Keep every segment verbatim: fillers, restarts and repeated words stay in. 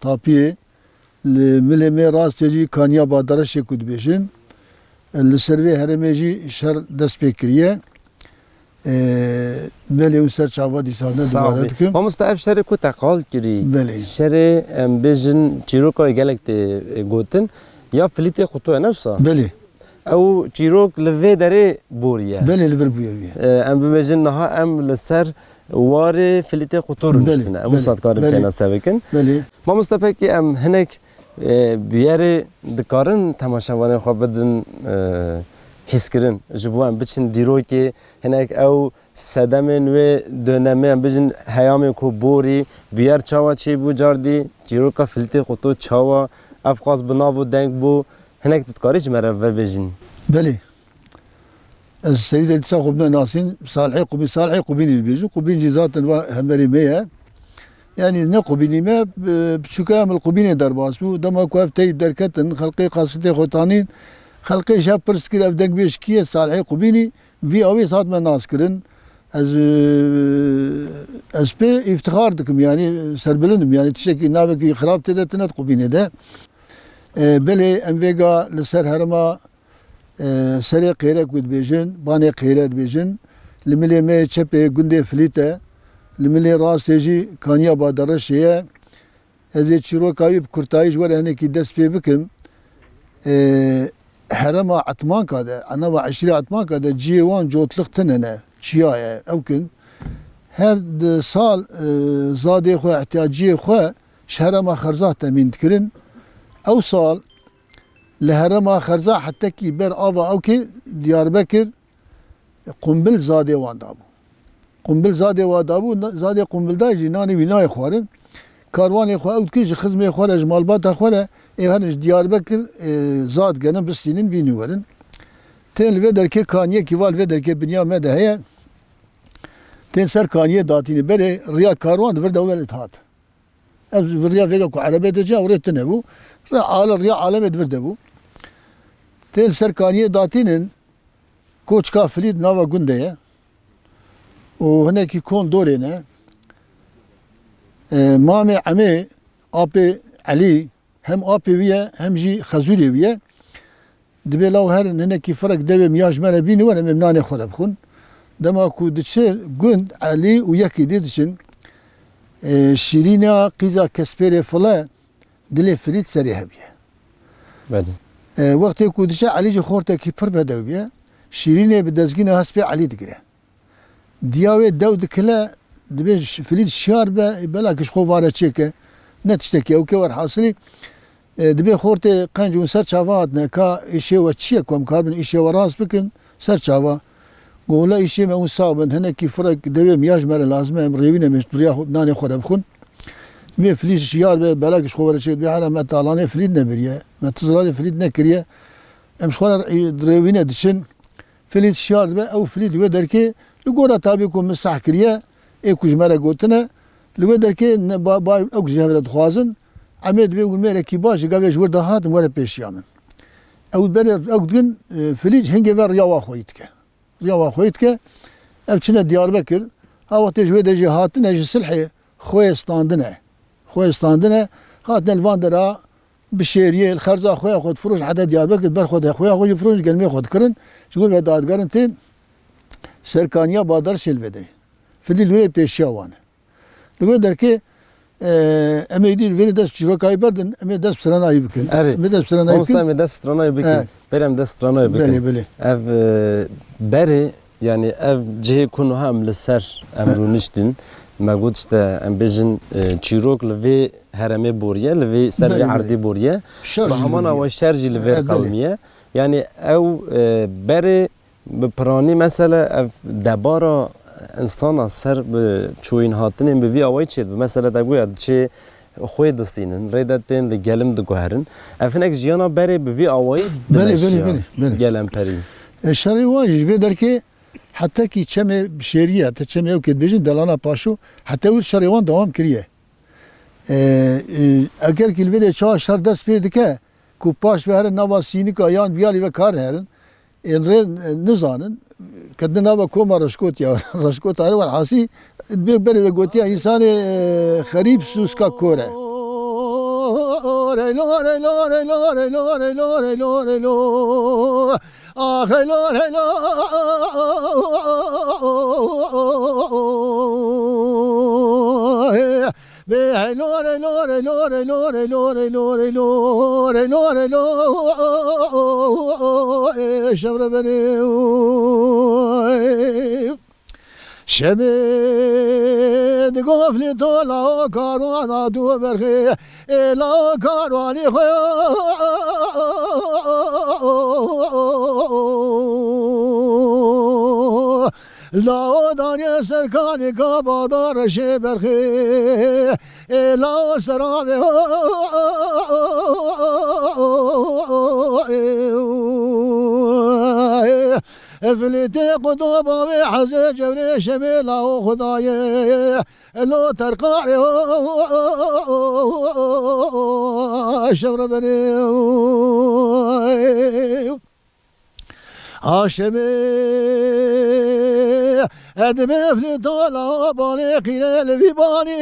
Tapiyê, li milê me rastê jî Kaniya Badereşê ku dibêjin, li ser vê herêmê jî şer dest pê kiriye. E, belê hûn ser çava dîsa ne Sağ dubare bî. Dikim. Mamoste, ev şerê ku te qal kirî, Belê. Şerê, em bêjin, çîroka gelek tê, e, gotin, ya Filîtê Quto ye, ne wisa? Belê. Ew çîrok li vê derê boriye. Belê, li vir bûye bûye. E, em bibêjin niha em li ser warê Filîtê Quto Belê, rûniştine. Em belê, wisa dikarin belê. Pênase bikin. Belê. Mamoste, pekî em hinek, e, bûyerê dikarin temaşevanên xwe bidin, e, hîskirin. Ji bo em biçin dîrokê hinek ew sedemên wê dönemê, em bijin heyamê ku borî, bûyer çawa çêbû cardî, çîroka Filîtê Quto çawa, ev qas bi nav û deng bû, hinek tu dikarî ji me re vebêjin? Belê. Ez serî de dîsa xwe bine nasîn, Salihê Qubî-, Salihê Qubînî dibêjin. Qubîn jî zaten va hemberî me ye. Yanî ne Qubînî me, e, piçûka em li Qubînê derbas bû. Dema ku ev teyb derketin, xelkê kasetê xwe tanîn, xelkê ji hev pirs kir, ev dengbêj kî ye? Salihê Qubînî. Vî awê hat me nas kirin. Ez, e, ez pê îftixar dikim, yanî serbilind im, yanî tiştekî navekî xirab tê de tine di Qubînê de. E, belê em vêga li ser herêma, e, serê qêre ku dibêjin, banê qêre dibêjin, li milê me çepê gundê Filît e, li milê rastê jî Kaniya Badereşê ye. Ez ê çîroka wî bi kurtayî ji we re hinekî dest pê bikim. Ee, herêma Etmanka de, nava eşîra Etmanka de cihê wan cotliq tune ne, çiya ye, ew kin. Her di sal, e, zadê xwe, ihtiyaciyê xwe ji herêma Xerza temîn dikirin. Ew sal li herêma Xerza hetekî ber ava ewkê Diyarbekir, Qumbil zadê wan dabû. Qumbil zadê wan dabû, na-, zadê Qumbil dayê jî nanê wî nayê xwarin. Karwanê xwe ew dikir, ji xizmê xwe re, ji malbata xwe re, ê herin ji Diyarbekir, e, zad genin, bistînin, bînî werin. Tên li vê derkê kaniyekî va li vê derkê binya me de heye. Tên ser kaniyê datînê berê riya karwan di vir de wê dihat. Ev riya vêga ku erebê tê çi, ew rê tune bû. Rê ale, riya alemê di vir de bû. Tên ser kaniyê datînin, koçka Filît nava gundê ye. Û hinekî kon dorê ne. E, mamê Emê, apê Elî, hem apê wî ye, hem jî xezûrê wî ye. Dibê law herin hinekî firek dewê miya ji me re bînî werin, em ê nanê xwe re bixwin. Dema ku diçe gund, Elî û yekî dî diçin, e, Şîrîna qîza Kespêrê File dilê Filît serê hev ye. Belê. E, wextê ku diçe Elî jî xortekî pir bedew bûye, Şîrînê bi dezgîna hespê Elî digire. Diya wê dew dikile, dibê ş-, Filît şiyar be, belakî ji xwe vare çêke. Ne tiştekî ew ke werhasilî, e, dibê xortê qenc hûn ser çava hatine, ka îşê we çi ye, ku em karibin îşê we rast bikin, ser çava. Got, wela îşê me hûn sax bin, hinekî firek dewê miya ji me re lazim e, em rêwîne, em ê ji duriya xwe, nanê xwe re bixwin. Dibê Filît şiyar be, belakî ji xwe were çêke, dibê hela me talanê Filît nebiriye, me tizrarê Filît nekiriye. Em ji xwe re, e, dirêwîne diçin. Filît şiyar dibe, ew Filît li wê derkê li gora tabî ku min seh kiriye, ê ku ji me re gotine, li wê derkê ne, ba, ba, ew ji hev re dixwazin, Emê dibê hûn mêrekî baş ji gavê ji wir de hatin were pêşiya min. Ew berê, ew dikin, e, Filît hingê ve riya wa xweyî dike. Riya wa xweyî dike, ev çine Diyarbekir, ha wextê ji wê de jî hatine ji Silhê xweyê standine. Xweyê standine, hatine li van dera, bi şêriyê, li xerza xwe ya xwe difiroş heta Diyarbekir, ber xwe de xwe ya xwe jî firoş, gelmê xwe dikirin, ji wir ve dadigerin tên Serkaniya Badarşê li vê derê. Filît li wê pêşiya wan e. Li wê derkê, e, em ê dî li vê dest çîrokayî berdin, em ê dest stranayî bikin. Erê. Em ê dest stranayî Mamoste, bikin. Em ê dest stranayî bikin. E. Berê em dest stranayî bikin. Belê, belê. Ev, e, berê, yanî ev cihê ku niha em li ser em E. rûniştin, me got işte em bêjin, e, çîrok li vê herêmê boriye, li vê ser vê Belê, belê. erdê boriye. Şer Bi jî heman li vê. awa şer jî li vê E, belê. qewimiye. Yanî ew, e, berê Bi piranî mesele ev debara insana ser bi çoyîn hatinên bi vî awayî çêdibe. Mesele te goya diçê xwê distînin, rê de tên li gelim diguherin. Ev hinek jiyana berê bi vî awayî Belê, belê, dimeşiya belê, belê. gelemperî. E, şerê wan jî ji vê derkê hetekî çemê şêrî ye, te çemê ew kê dibêjin delana paşo, heta wir şerê wan dewam kiriye. E, e, eger kî li vê de çawa şer dest pê dike, ku paş ve herin nava sînika yan viyalî ve kar herin, ên rê, e, nizanin, ketine nava koma reşkotiya, reşkotane welhasî, bê berê de gotiya însanê, e, xerîb sûska kor e. Reylo, reylo, reylo, reylo, reylo, reylo, reylo. Ah, reylo, reylo. Be reylo, reylo, reylo, reylo, reylo, reylo, reylo, reylo, reylo. Şevre beni. Şemê digo flîto lao karwana tu berxê, ê lao karwanî xwe. Lao danê serkanê kabada reşê berxê, ê lao seravê. Eflîtê qudo bavê hezê cewrê şemê lao xudayê. Elo terqarê şevre benê. Aşemê edibê eflîto lao banê qîrê li vî banî.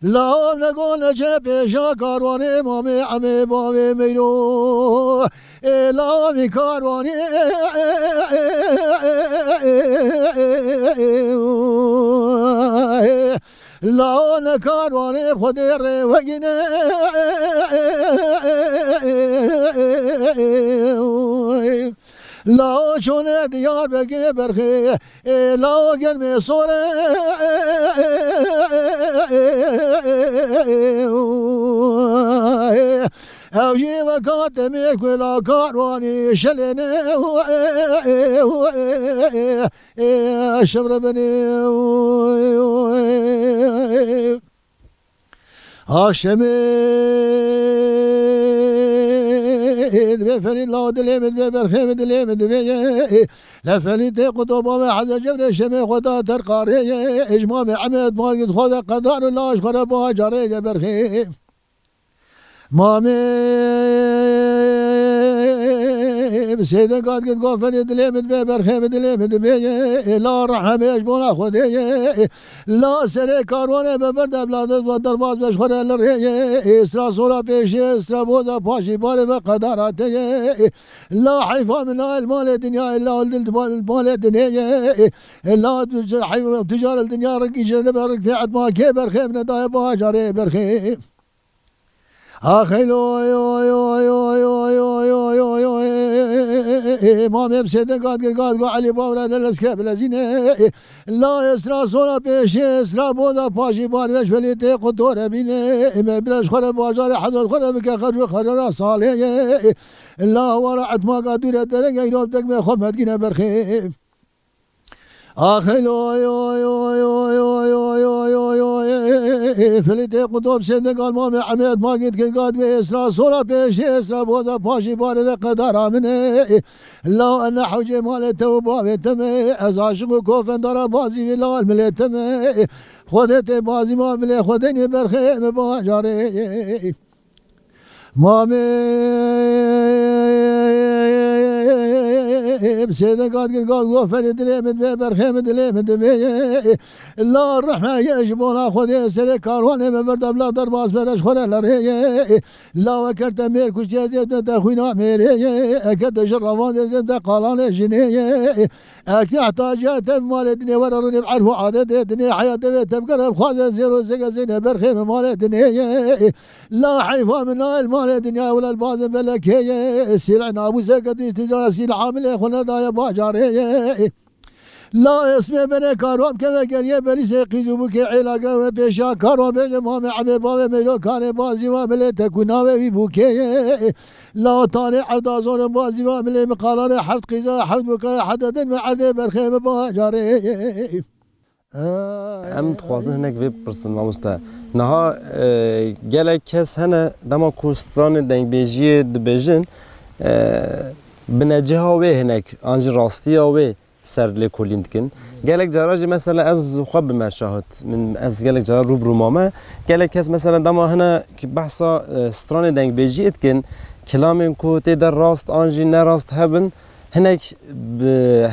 Lav ne gole çe pêşa karwanê mamê emê bavê meyro. Ê lavî karwanê. Lav ne karwanê xwedê rê wegîne. Lao çûne Diyarbekirê berxê, ê lao germê sore. Ew jî weka temê ku la karwanî şelêne. Şevre benê. Aşemê dibe felî la dilê min dibe berxê min dilê min dibe ye. Le felî tê qutoba ve heze cevre şemê xwe da terqarê ye. Ecma me emed magit xwe de qedar û laş xwe re bacarê ye berxê. Mamê bi sêde gat git goferê dilê min dibe berxê min dilê min dibe ye. La rehemê ji bona xwe de ye. La serê karwanê be ber de evladet ve derbaz be ji xwe re li rê ye. Êsra sora pêşê, êsra boza paşî barê ve qedara te ye. La heyfa min a li malê dinyayê, la li malê dinê ye. La tu heyfa tu car li dinya rikî jê li ber rikê etma kê berxê min daye bajarê berxê. Axeylo, oy, oy, oy, mamê bi sêde gat gir gat go Elî Bawra le leske bilezîne. La esra sora pêşê esra boda paşî barveş velî tê qutore bîne. Me biraz xore bajarê hezar xore bike xercû xerara salê ye. La wara etmaka dûre dere geyro tek me xo medgîne berxê. Axeylo, oy, oy, oy, filîtê qutob sêde galma me emed magit ke gat ve esra sora pêşê esra boda paşî barê ve qedara min e. La ene hewcê malê te û bavê te me, ez aşiq û kofendara bazî vî lal milê te me. Xwedê tê bazî ma milê xwedê nê berxê me bajarê. Mamê bi sêde gat gir gat go felê dilê min be berxê min dilê min dibe. La rehme ye ji bona Xwedê serê karwanê me berda bila derbas bere ji xwe re lerê ye. La we kerte mêr kuştiye zêb te xwîna mêrê ye. Eke te ji revan de zêb te qalanê jinê ye. Eke heta ciya te bi malê dinê were rûnê bi erf û adetê dinê heya devê te bikere bixwaze zêro zege zêne berxê min malê dinê ye. La heyfa min nayel malê dinya wele li bazê belekê ye. Sîleh nabûse ketiş tijara sîleh hamilê xwe nedaye bajarê ye. La esmê bere karwa bikeve geriye belîsê qîz û bûkê êla gireve pêşiya karwa bêje mamê emê bavê meylo karê bazî va milê te ku navê wî bûkê ye. La tanê hevda zorin bazî va milê min qalanê heft qîza heft bûkaya hede din me erdê berxê min bajarê. Em dixwazin hinek vê bipirsin mamoste. Niha, e, gelek kes hene dema ku stranê dengbêjiyê dibêjin, e, bi neciha wê hinek an jî rastiya wê ser lêkolîn dikin. Gelek cara jî mesela ez xwe bime şahid, min, ez gelek cara rû bi rû mame. Gelek kes mesela dema hene ki behsa, e, stranê dengbêjiyê dikin, kilamên ku tê de rast an jî ne rast hebin, hinek bi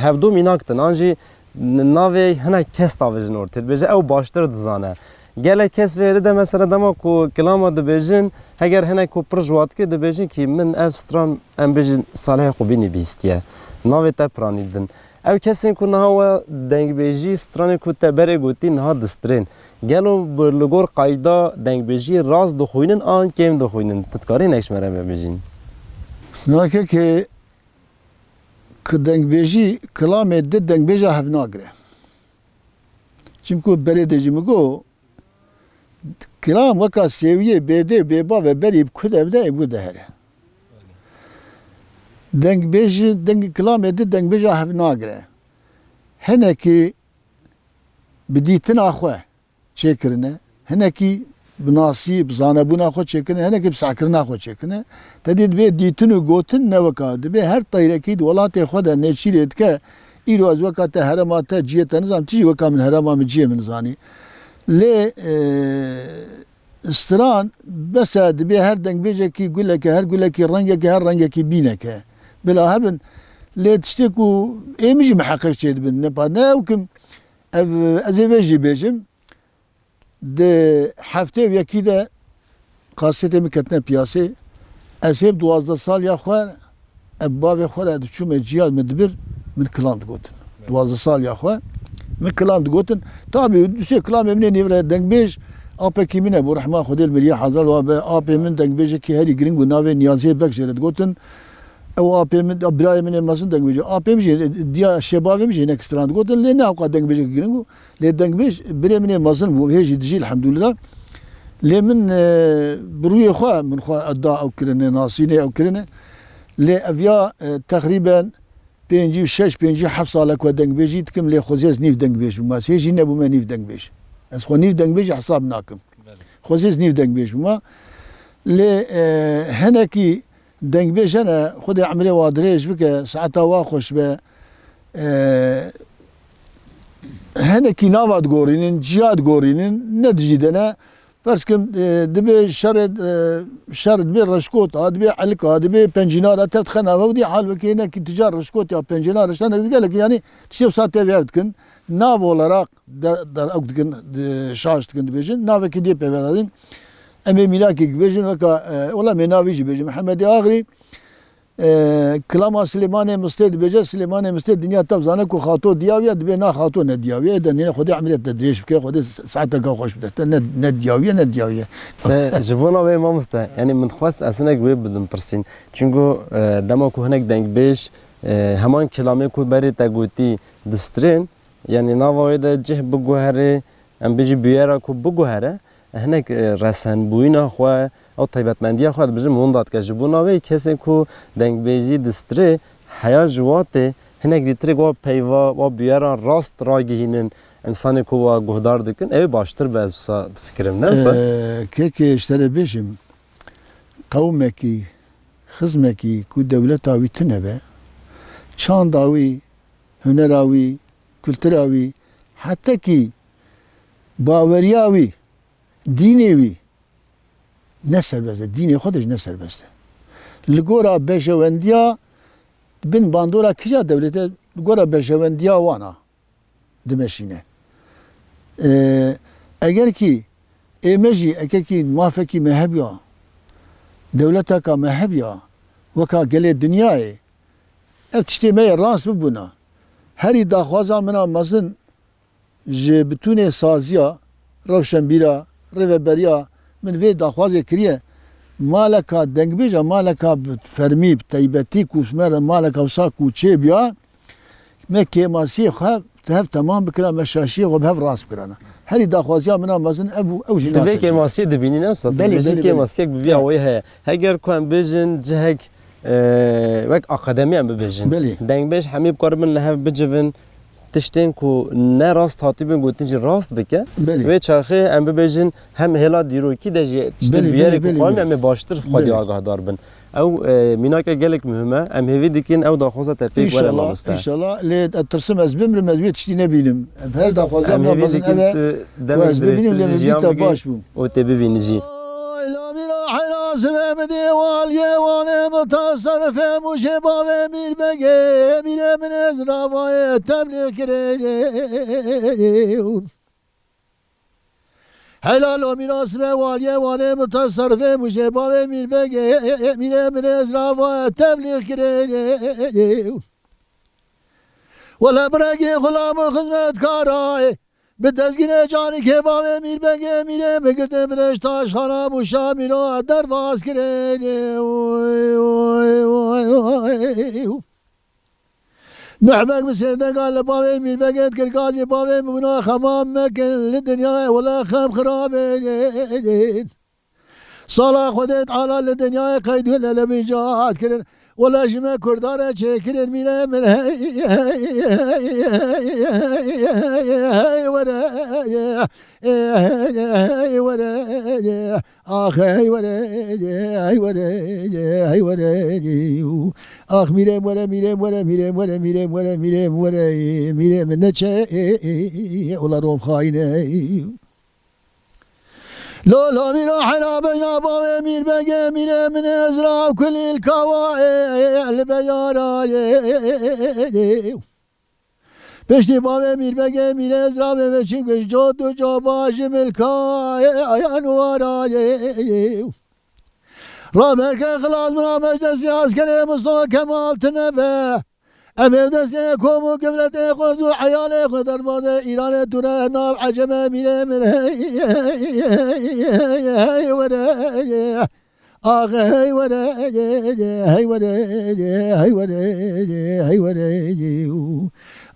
hevdû mînak din an jî N-, navê hinek kes davêjin ortê, dibêje ew baştir dizane. Gelek kes vê de, de mesela dema ku kilama dibêjin, heger hinek ku pir ji wat dike, dibêjin ki min ev stran, em bêjin, Salihê Xwebînî bihîstiye. Navê te piranî didin. Ew kesên ku niha we dengbêjî, stranê ku te berê gotî niha distirên. Gelo bi, li gor qayda dengbêjî rast dixwînin an kêm dixwînin? Tu dikarî hinek ji me re bibêjîn? Nakekê ki dengbêjî, kilamê di dengbêja hev nagire. Çimku berê de jî min got, kilam weka sêwiyê bêdê û bêbav e, berî bi ku de bide, ê bi ku de here. Dengbêjî, deng, kilamê di dengbêja hev nagire. Hinekî bi dîtina xwe çêkirine, hinekî bi nasî, bi zanebûna xwe çêkirine, hinekî bi sehkirina xwe çêkirine. Te dî dibê dîtin û gotin ne weka, dibê her teyrekî di welatê xwe de nêçîrê dike, îro ez weka te herêma te, cihê te nizam, tu jî weka min herêma min, cihê min zanî. Lê, e, stran bes e, dibê her dengbêjekî guleke, her gulekî rengekî, her rengekî bîneke. Bila hebin. Lê tiştê ku ê min jî miheqeq çêdibin, ne pa, ne ew kim, ev, ez ê vê jî bêjim. Di heftê û yekî de kasetê min ketine piyasê. Ez hê bi duwazdeh saliya xwe, ez bi bavê xwe re diçûme ciya, min dibir, min kilam digotin. Duwazdeh saliya xwe min kilam digotin. Tabî du sê kilamê min ê nêvre dengbêj, apekî min e, bû rehma Xwedê li miriye hazal wa be. Apê min dengbêjekî herî giring bû, navê Niyazê Bek jê re digotin. Ew apê min, birayê min ê mezin dengbêj e. Apê min jî, diya şêbavê min jî hinek stran digotin, lê ne ewqa dengbêjekî giring bû. Lê dengbêj birê min ê mezin bû, hê jî dijî elhamdulillah. Lê min, e, bi rûyê xwe, min xwe da ew kirine, nasînê ew kirine. Lê ev ya, e, teqrîben pêncî û şeş, pêncî û heft sal e ku dengbêjî dikim, lê xwezê ez nîv dengbêj bûme. Ez hê jî nebûme nîv dengbêj. Ez xwe nîv dengbêj hesab nakim. Belê. Xwezê ez nîv dengbêj bûme. Lê, e, hinekî dengbêj hene, Xwedê emrê wa dirêj bike, saeta wa xweş be. E, hinekî nava digorînin, ciya digorînin, ne dijî de ne. Ferz kim, e, dibê şerê, e, şer dibê Reşkot a, dibê Elk a, dibê Pencînar a, tev dixe nava wî dî hal wekî hinekî tîcar Reşkot ya Pencînar a, şer gelek, yanî tiştê wisa tev hev dikin. Nav olarak de, de, ew dikin, de, şaş dikin dibêjin. Navekî dê pê vedadin. Em ê mînakê bibêjin, weka, e, wela em ê navî jî bêjin. Mihemedê Axrî, e, kilama Silêmanê Mistê dibêje, Silêmanê Mistê dinya tev zane ku xato diyawiya, dibê na xato ne diyawiya. Ê de nê Xwedê emrê te dirêj bike, Xwedê saeteka xweş bide te, ne, ne diyawiya, ne diyawiya. Te ji bona wê mamoste, yanî min dixwest ez hinek wê bidim pirsîn. Çunku, e, dema ku hinek dengbêj, e, heman kilamê ku berê te gotî distirên, yanî nava wê de cih biguherê, em bêjî bûyera ku biguhere, hinek, e, resenbûyîna xwe, ew taybetmendiya xwe dibêjim winda dike. Ji bona wê kesên ku dengbêjî distirê, heya ji watê hinek dîtirê wa peyva, wa bûyeran rast ragihînin, insanê ku wa guhdar dikin, ew ê baştir be, ez wisa difikirim, ne wisa? E, kekê, ji te re bêjim, qewmekî, xizmekî ku dewleta wî tune be, çanda wî, hunera wî, kultura wî, hetekî baweriya wî, dînê wî ne serbest e, dînê xwe de jî ne serbest e. Li gora bejewendiya, bin bandora kîja dewlete, li gora bejewendiya wan a dimeşîne. Ee, eger kî ê me jî, eger kî mafekî me hebiya, dewleteka me hebiya, weka gelê dinyayê, ev tiştê me yê rast bibûna. Herî daxwaza min a mezin ji bitûnê saziya, rewşenbîra, rêveberiya min vê daxwazê kiriye. Maleka dengbêja, maleka bi fermî, bi teybetî ku me re maleka wisa ku çêbiya, me kêmasiyê xwe bi hev temam bikira, me şaşiyê xwe bi hev rast bikirana. Herî daxwaziya min a mezin ev bû, ew jî. Tu vê kêmasiyê dibînî, ne wisa? Tu dibêjî kêmasiyek bi vî awayî heye. Heger ku em bêjin cihek, e, wek akademî em bibêjin. Belê. Dengbêj hemî bi kar bin li hev bicivin, tiştên ku ne rast hatibin gotin jî rast bike. Belê. Wê çaxê em bibêjin hem hêla dîrokî de jî tiştên bûyerê ku xwarin em ê baştir xwedî agahdar bin. Ew, e, mînake gelek muhim e. Em hêvî dikin ew daxwaza te pêk were, mamoste. Înşallah, înşallah. Lê ez tirsim ez bimrim, ez wê tiştî nebînim. Em her daxwaza min a mezin ev e, ku ez bimînim, lê min dîta baş bû. Û tê bibînî jî. Ay, la mîra heyra sibê min dê waliyê walê min. Tasarrufê Mûşê bavê Mîrbegê, mîrê min ê ziravayê teblîx kirê. Helal o mîrasime waliyê Wanê, min tasarrufê Mûşê bavê Mîrbegê, mîrê min ê ziravayê teblîx kirê. Wele birekê xulam û xizmetkarayê, bi dezgînê canikê bavê Mîrbegê, mîrê min girtê birêj taşxana Mûşa mîro derbas kirê. Nuh beg bi sêdega li bavê Mîrbegê dikir gazî, bavê min bûna xema mekin li dinyayê, wele xem xirabê. Sala Xwedê Teala li dinyayê qeyd û lelebî cat kirin. Wele ji me Kurdan re çêkirin mîrê min, hey, hey, hey, hey, hey, hey, were, hey, hey, were, ax, hey, were, hey, were, hey, were, ax, mîrê min were, mîrê min were, mîrê min were, mîrê min were, mîrê min were, mîrê min neçe, ola Rom xayine. Lo, lo, mîro hela bejna bavê Mîrbegê, mîrê min ê zirav kulîl kawayê li beyarayê. Piştî bavê Mîrbegê, mîrê ziravê veçî guş cot û coba ji milkayê ayan warayê. Raberke xilas bina meclesê eskerê Mustafa Kemal tine be. Em ê bi destê kom û kifletê xwe û eyalê xwe derbazê Îranê tûre nav eceme mîrê min hey, hey, hey, hey, hey, were, ax, hey, were, hey, were, hey, were, hey, were, hey, were,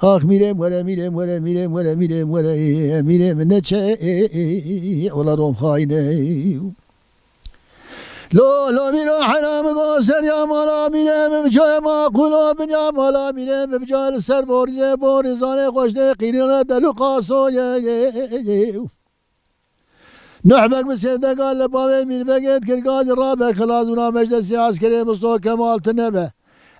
ax, mîrê min were, mîrê min were, mîrê min were, mîrê min were, mîrê min neçe, ola Rom xayine. Lo, lo, mîro hela min go seriya mala mîrê min bi coyê maqûlo binya mala mîrê min bi coyê li ser borîzê borîzanê xweştê qîrîne delû qasoyê. Nuh beg bi sêdega li bavê Mîrbegê dikir gazî rabe xilas bûna meclesê eskerê Mustafa Kemal tine be.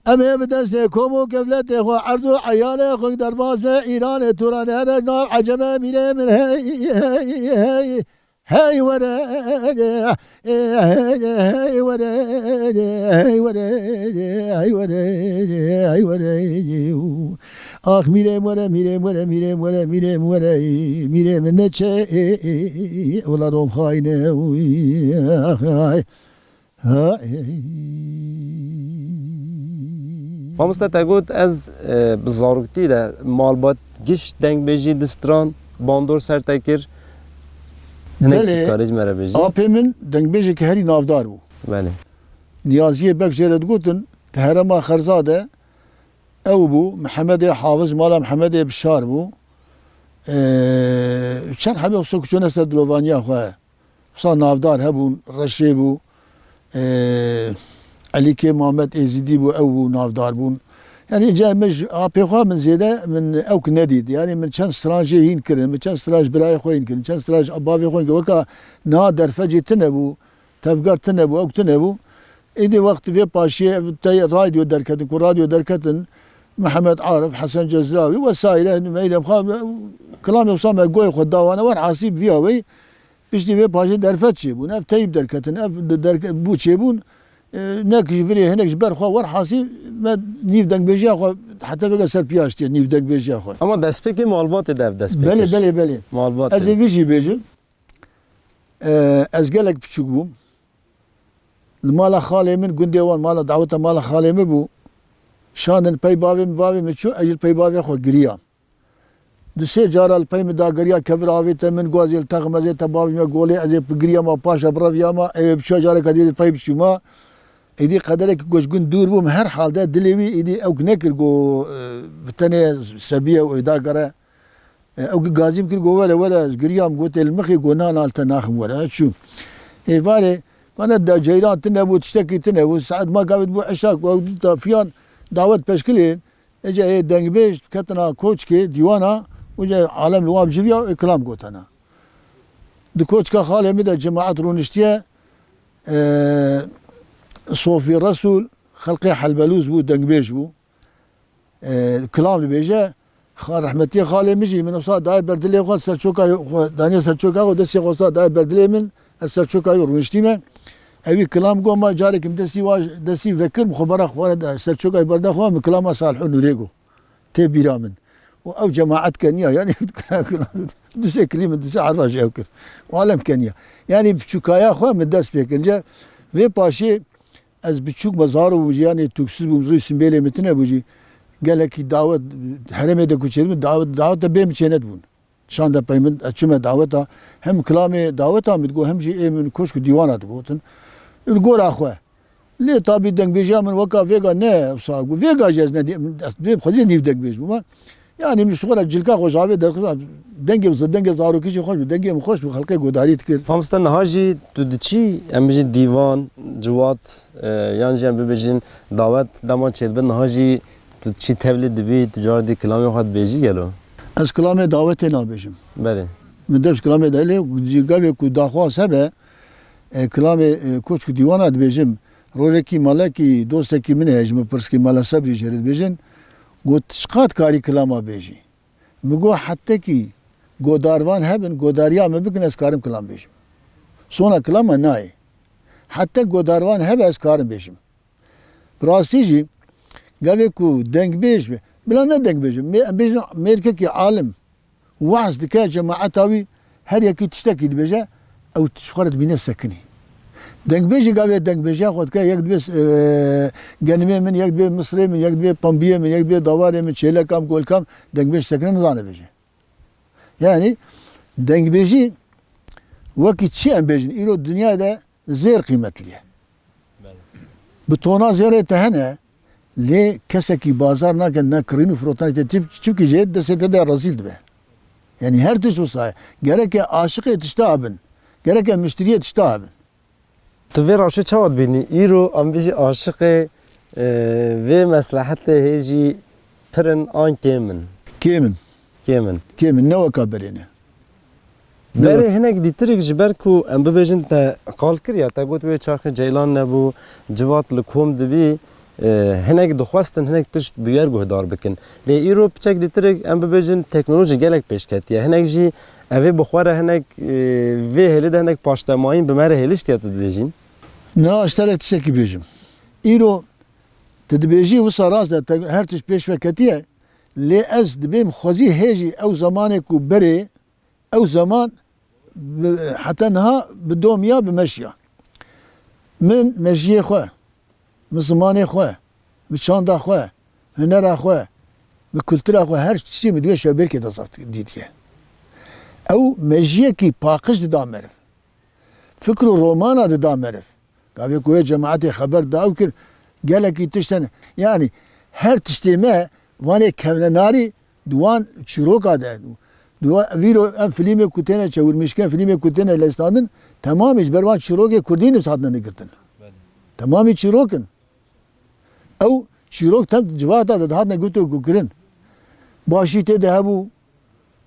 Em ê bi destê kom û kifletê xwe erz û eyalê xwe derbas be Îranê tûre nere nav eceme mîrê min hey, hey, hey. Hey were, hey were, hey were, hey were, hey were. Ax mîrê min were, mîrê min were, mîrê min were, mîrê min were, mîrê min neçe, ola Rom xayine. Ax, ay. Ha, ey. Mamoste, te got, ez, e, bi zaroktî de malbat giş dengbêjî distran, bandor ser te kir. Hinek Belê, tu dikarî ji me re bêjî? Apê min dengbêjeke herî navdar bû. Belê. Niyaziyê Beg jê re digotin, di herêma Xerza de ew bû, Mihemedê Hafiz, mala Mihemedê Bişar bû. E, çend hebê wisa ku çûne ser dilovaniya xwe. Wisa navdar hebûn, Reşê bû, e, Elîkê Mamed Êzîdî bû, ew bû, navdar bûn. Yanî, ca min ji apê xwe min zêde, min ewk nedît. Yanî, min çend stran jê hîn kirin, min çend stran ji birayê xwe hîn kirin, çend stran ji bavê xwe hîn kirin. Weka niha derfecê tune bû, tevger tune bû, ewk tune bû. Êdî wext vê paşiyê ev te radyo derketin, ku radyo derketin, Mihemed Arif, Hesen Cezrawî wesaîre, meylem xwe, kilamê wisa me goyê xwe dawane, werhasî bi vîya weyî, Piştî vê paşê derfet çêbûn. Ev teyb derketin, ev di derke-, bû çêbûn. E, nek ji virê hinek ji ber xwe, werhasî me nîv dengbêjiya xwe heta vêga ser piya ştiye, nîv dengbêjiya xwe. Ama destpêkê malbatê de ev destpêk Belê, kir. Belê, belê. Malbatê. Ez ê vî jî bêjim. E, ez gelek piçûk bûm. Li mala xalê min, gundê wan, mala daweta mala xalê min bû. Şandin pey bavê min, bavê min çû, ez jî pey bavê xwe giriyam. Du sê cara li pey min dagiriya, kevir avête min, got, "Ez ê li tex mezê te bavê min ya golê, ez ê bigiriyama, paşa bireviyama, ew ê biçûya careke dî li pey biçûma." Êdî qederek ku ji gund dûr bûm, her halde dilê wî êdî ewk nekir, got, e, bi tenê sebî ye û ê dagere. E, ewk gazî min kir, got, "Were, were, ez giriyam." Got, "Ê li mixê?" Got, "Na, na, li te naxim were." Ez çûm. Êvarê, vana da ceyran tune bû, tiştekî tune bû. Saet ma gavê bû eşa, got, "Ew ta fiyan dawet peşkilên." Ece ê dengbêj ketina koçkê dîwana, û ce alem li wan biciviya û ê kilam gotana. Di koçka xalê min de cemaet rûniştiye, e, Sofî Resûl, xelqê Helbelûz bû, dengbêj bû. E, kilam dibêje, xa-, rehmetiyê xalê min jî, min wisa daye ber dilê xwe, serçoka xwe, daniye serçoka xwe, destê xwe wisa daye ber dilê min, ez serçoka wî rûniştîme. Ewî kilam got, ma carekî min destî wa, destî vekir, min xwe bera xwe re de, ser çoka berda xwe, min kilama Salih û Nûrê got. Tê bîra min. Û ew cemaet keniya, yani du sê kilî min, du sê erva ji ew kir. Û alem keniya. Yani biçûkaya xwe min dest pê kir. Înca vê paşê ez biçûk me, zaro bûm jî, yani tûksiz bûm, zû simbêlê min tune bû jî. Gelekî dawet, herêmê de ku çêdibin, dawet, dawet de bê min çênedibûn. Şan de pey min, ez çûme daweta, hem kilamê daweta min digot, hem jî ê min koşk û dîwana digotin. Li gora xwe. Lê tabî dengbêjiya min weka vêga ne wisa bû. Vêga jî ez ne, ez bêm xwezî nîv dengbêj bûme. Yani min ji xwe re cilka xwe ji avê derxist, dengê, dengê zarokî jî xweş bû, dengê min xweş bû, xelkê godarî dikir. Mamoste, niha jî tu diçî, em bijîn dîvan, ciwat, e, yan jî em bibêjin dawet dema çêdibe, niha jî tu diçî tevlî dibî, tu cara dî kilamê xwe dibêjî gelo? Ez kilamê dawetê nabêjim. Belê. Min dev ji kilamê de lê, gavê ku daxwaz hebe, e, kilamê, e, koçk û dîwana dibêjim. Rojekî malekî, dostekî min heye ji min pirs kir, Mala Sebrî jê re dibêjin. Got, "Çiqas karî kilama bêjî?" Min got, "Hetekî godarvan hebin, godariya min bikin, ez karim kilam bêjim. Sona kilama nayê. Hete godarvan hebe, ez karim bêjim." Bi rastî jî, gavê ku dengbêj be, bila ne dengbêj be, mê-, em bêjin mêrkekî alim, weaz dike, cemaeta wî her yekî tiştekî dibêje, ew ji xwe re dibîne sekinî. Dengbêjî gavê dengbêjiya xwe dike, yek dibê, e, genimê min, yek dibê misirê min, yek dibê pembiyê min, yek dibê dawarê min, çêleka min, golka min, dengbêj sekine nizane bêje. Yani dengbêjî wekî çi em bêjin, îro dinyayê de zêr qîmetli ye. Belê. Bi tona zêrê te hene, lê kesekî bazar nake, ne kirîn û firotanê te, çi-, çimkî jê destê te de rezîl dibe. Yani her tişt wisa ye. Gereke aşiqê tişta bin. Gereke miştiriyê tişta bin. Tu vê rewşê çawa dibînî? Îro em bijî aşiqê, e, vê meslehetê hê jî pir in an kêm in? Kêm in. Kêm in. Kêm in, ne weka berê ne. Ne Berê wek- hinek dîtirik ji ber ku em bibêjin te qal kiriya, te got wê çaxê ceylan nebû, civat li kom dibî, e, hinek dixwestin hinek tişt bûyer guhdar bikin. Lê îro piçek dîtirik em bibêjin teknolojî gelek pêş ketiye. Hinek jî ev ê bi xwe re hinek, e, vê hêlê de hinek paştemayîn bi me re hêliştiye tu dibêjîn? Na, ez te re tiştekî bêjim. Îro tu dibêjî wisa rast e, te her tişt pêş ve ketiye. Lê ez dibêm xwezî hê jî ew zemanê ku berê, ew zeman bi, heta niha bi domiya bi me jiya. Min mejiyê xwe, min zimanê xwe, min çanda xwe, hunera xwe, min kultura xwe, her tiştî min di wê şevbêrkê de zaf dîtiye. Ew mejiyekî paqij dida meriv. Fikr û romana dida meriv. Gavê ku wê cemaetê xeber da ew kir, gelekî tişt hene. Yani her tiştê me vanê kevnenarî di wan çîroka de. Di wa-, vîro em filmê ku têne çewirmişken, filmê ku têne lêstandin, temamî ji ber wan çîrokê kurdî nivs hatine nigirtin. Belê. Temamî çîrok in. Ew çîrok tem civata de dihatine gutokirin. Başî tê de hebû,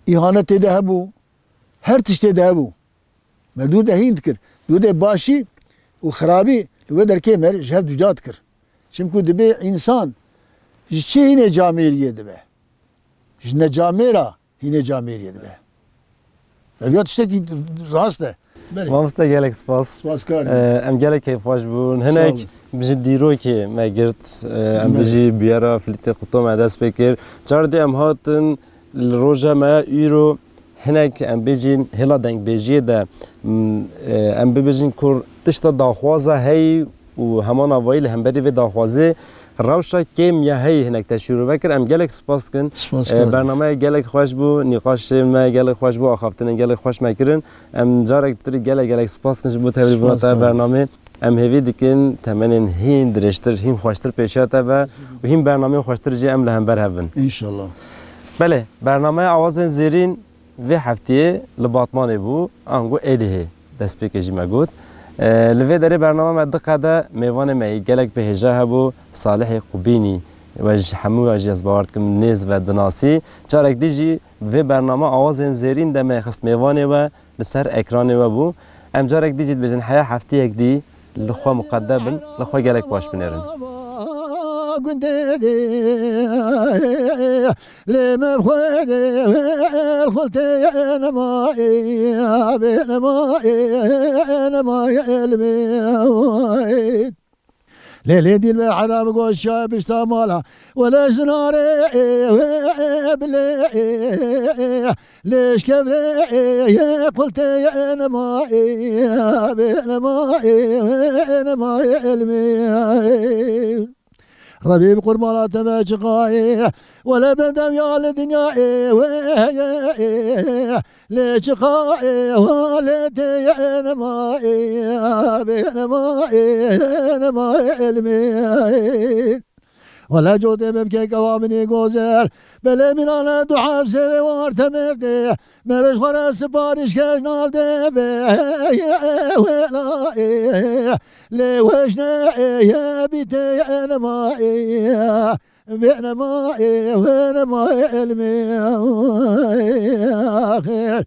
îhanet tê de hebû, her tişt tê de hebû. Me dûr de hîn dikir. Dûr de başî û xirabî li wê derkê me ji hev cuda dikir. Çimku dibê însan ji çi hînê camêriyê dibe? Ji necamêra hînê camêriyê dibe. Ev ya tiştekî rast e. Belê. Mamoste, gelek spas. Spas kar. Ee, em gelek keyfxweş bûn. Sağ olun. Hinek ji dîrokê me girt. Ee, em Belê. Bijî bûyera Filîtê Quto me dest pê kir. Car dê em hatin li roja me ya îro. Hinek em bêjin hêla dengbêjiyê de, m, e, em bibêjin ku tişta daxwaza heyî û heman avayî li hemberî vê daxwazê rewşa kêm ya heyî hinek te şîrove kir. Em gelek spas dikin. Spas E, karim. Bernameya gelek xweş bû, nîqaşê me gelek xweş bû, axaftinên gelek xweş me kirin. Em carek dir gelek gelek spas dikin ji bo tevlîbûna Spas te karim. Bernamê. Em hêvî dikin temenên hîn dirêjtir, hîn xweştir pêşiya te ve û hîn bernameyên xweştir jî em li hember hev bin. Înşallah. Belê, bernameya Awazên Zêrîn vê heftiyê li Batmanê bû, ango Êlihê destpêkê jî me got. E, li vê derê bername me diqede, mêvanê me yê gelek bi hêja hebû, Salihê Qubînî. We ji hemû we jî ez bawer dikim nêz ve dinasî. Carek dî jî vê bername Awazên Zêrîn de me xist mêvanê we, li ser ekranê we bû. Em carek dî jî dibêjin heya heftiyek dî li xwe miqede bin, li xwe gelek baş binêrin. gundê de, lê me xwedê xultê nema, bê nema, nema elmê. Lê lê dîl ve heram goşa pişta mala. Wele jinarê bilê lê şkevrê qultê nema, bê nema, nema elmê. Rebî bi qurbana te me çiqayê. Wele bendem ya li dinyayê. Lê çiqa ê halê tê yenma ê, bênema ê, yenema ê elmê. Wele cotê me bike kewa minî gozel. Belê mînane du hemsê wê war temerdê. Meriş xwe re siparîş kej nav de be. Wela ê, lê weşne ê, ye bîtê yenma ê. Bênema ê, bênema ê elmê axir.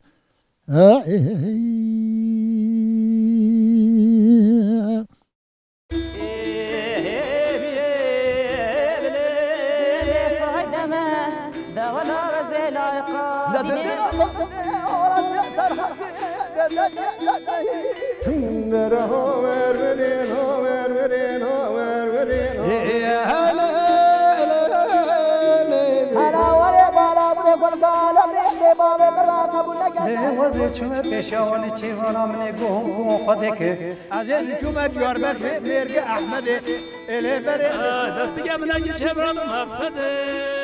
Hela warê bala bûrê xwe li gala bê, bê bavê min ra qebûl neke. Lê wezê çûme pêşiya wan ê çêvana min ê guh û guh û xwe dêke. Ez ê çûme Diyarbekirê mêrgê Ehmedê. Ê lê berê. Destige min eke çêvana min maqsedê.